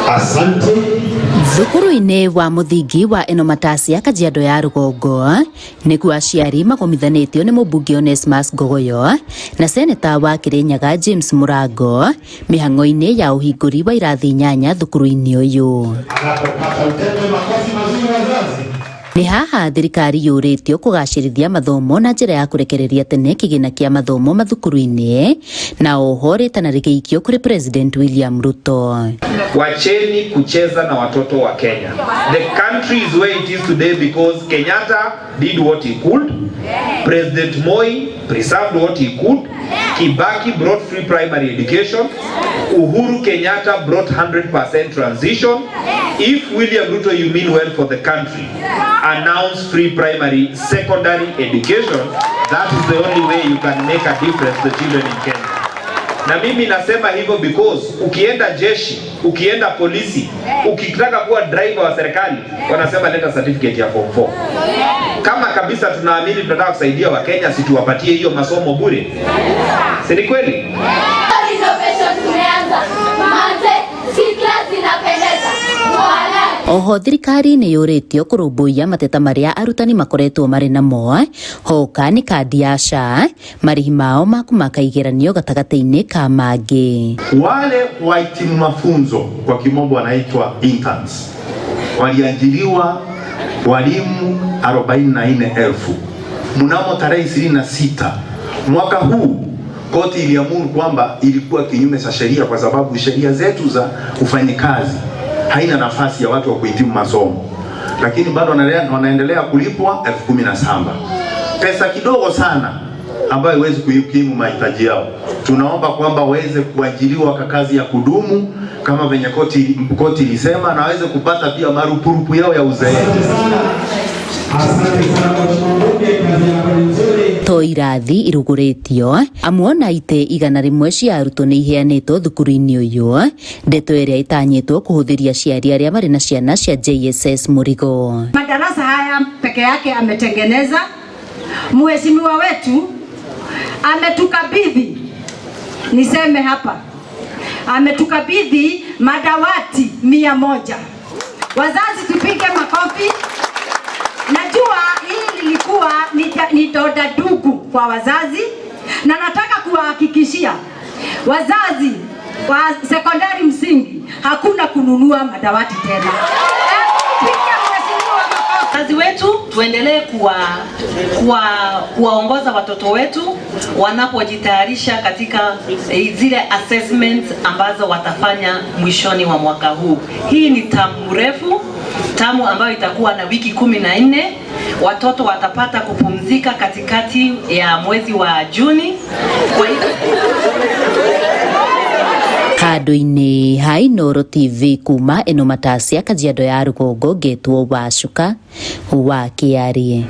Asante. Thukuru-inĩ wa mũthingi wa Enomatasi Kajiado ya rũgongo nĩkuo aciari magomithanĩtio nĩ mũmbunge Onesmus Ngogoyo na seneta wa Kirinyaga James Mũrango mĩhang'o-inĩ ya ũhingũri wa irathi 8 thukuru-inĩ ũyũ. Anapopata utepe, makofi mazuri wazazi. Nĩ haha thirikari yũrĩtio kũgacĩrithia mathomo na njĩra ya kũrekereria tene kĩgĩna kĩa mathomo mathukuru-inĩ na oho rĩtana rĩgĩikio kũrĩ President William Ruto. Wacheni kucheza na watoto wa Kenya. The country is where it is today because Kenyatta did what he could. President Moi preserved what he could. Kibaki brought free primary education. Uhuru Kenyatta brought 100% transition. If William Ruto, you mean well for the country, announce free primary, secondary education. That is the only way you can make a difference to the children in Kenya. Na mimi nasema hivyo because ukienda jeshi, ukienda polisi, ukitaka kuwa driver wa serikali, wanasema leta certificate ya form 4. Kama kabisa tunaamini tunataka kusaidia Wakenya, si tuwapatie hiyo masomo bure? Si ni kweli? Renovation tumeanza. Manze, si class inapendeza. Wala. Oho thirikari nĩ yũrĩtio kũrũmbũiya mateta marĩa arutani makoretwo marĩ namo hoka nĩ kandi ya SHA marĩhi mao ma kũmaka igeranio gatagatĩ-inĩ ka mangĩ. Wale wahitimu mafunzo kwa kimombo wanaitwa interns waliajiriwa walimu 44,000 mnamo tarehe 26 mwaka huu. Koti iliamuru kwamba ilikuwa kinyume cha sheria kwa sababu sheria zetu za ufanyikazi haina nafasi ya watu wa kuhitimu masomo, lakini bado wanaendelea kulipwa 17,000, pesa kidogo sana ambayo haiwezi kukimu mahitaji yao. Tunaomba kwamba waweze kuajiriwa kwa kazi ya kudumu kama venye koti ilisema, na waweze kupata pia marupurupu yao ya uzeeni. Asante sana Mheshimiwa Mbunge, kazi yako ni nzuri. To irathi irugũrĩtio amu ona itĩ 100 cia arutwo nĩ iheanĩtwo thukuru-inĩ ũyũ, ndeto ĩrĩa ĩtanyĩtwo kũhũthĩria aciari arĩa marĩ na ciana cia JSS mũrigo. Madarasa haya peke yake ametengeneza. Mheshimiwa wetu ametukabidhi, niseme hapa, ametukabidhi madawati 100. Wazazi tupige makofi. Najua hii lilikuwa ni donda ndugu kwa wazazi, na nataka kuwahakikishia wazazi wa sekondari msingi hakuna kununua madawati tena. Piga mheshimiwa makofi. Wazazi wetu tuendelee kuwaongoza watoto wetu wanapojitayarisha katika zile assessments ambazo watafanya mwishoni wa mwaka huu. Hii ni tamu refu, tamu ambayo itakuwa na wiki 14. Watoto watapata kupumzika katikati ya mwezi wa Juni. Kwa hivyo Handũ-inĩ ha Inooro TV kuma Enomatasi Kajiado ya rũgongo ngetwo Wacuka wa Kĩarie.